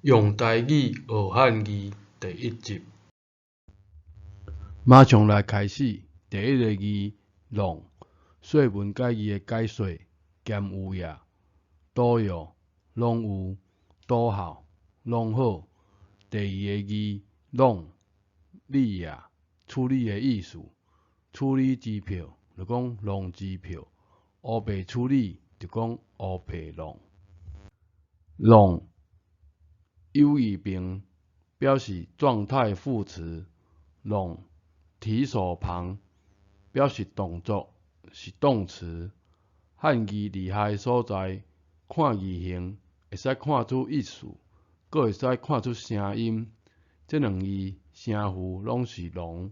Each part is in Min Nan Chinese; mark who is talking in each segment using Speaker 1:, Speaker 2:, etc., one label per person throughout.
Speaker 1: 用台語學漢字第一集，馬上來開始。第一个字“弄”，說文解字的解說兼有也，都有，攏有，都好，攏好。第二个字“弄”，理也，處理的意思，處理支票就講弄支票，烏白處理就講烏白弄。弄有義平表示狀態副詞，弄提手旁表示動作，是動詞。漢字厲害的所在，看字形會使看出意思，閣會使看出聲音。這兩字聲符攏是濃，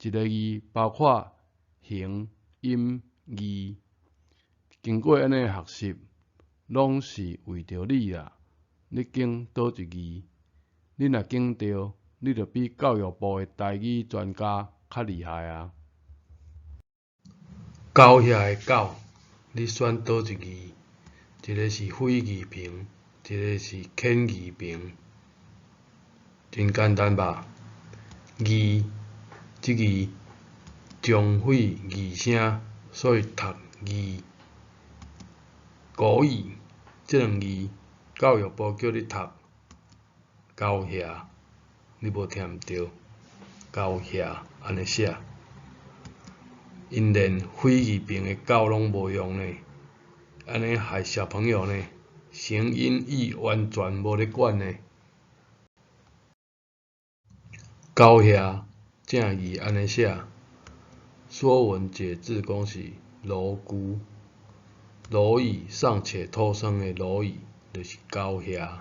Speaker 1: 一个字包括形、音、義。經過按呢學習，攏是為著你啦。你揀佗一字？你若揀著，你就比教育部的台語專家較厲害啊！狗遐的狗，你選佗一字？一个是火字旁，一个是犬字旁，真簡單吧？義，這字中火二聲，所以讀義。國語這兩字，教育部叫你讀高遐，你無聽毋著，高遐按呢寫，𪜶連火字旁的狗攏無用呢，按呢害小朋友呢，形音義完全無咧管呢。狗遐正字按呢寫，說文解字講是蘆龜，螻蟻尚且偷生的螻蟻，就是狗遐。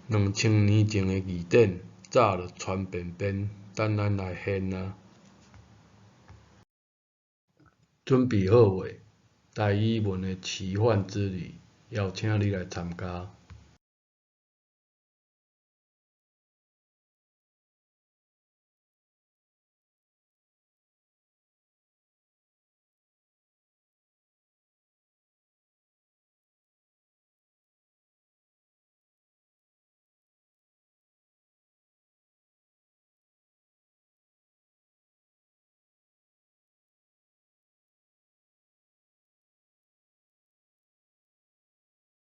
Speaker 1: 2000年前的字典早就傳便便，等咱來掀啊！準備好未？台語文的奇幻之旅，邀請你來參加。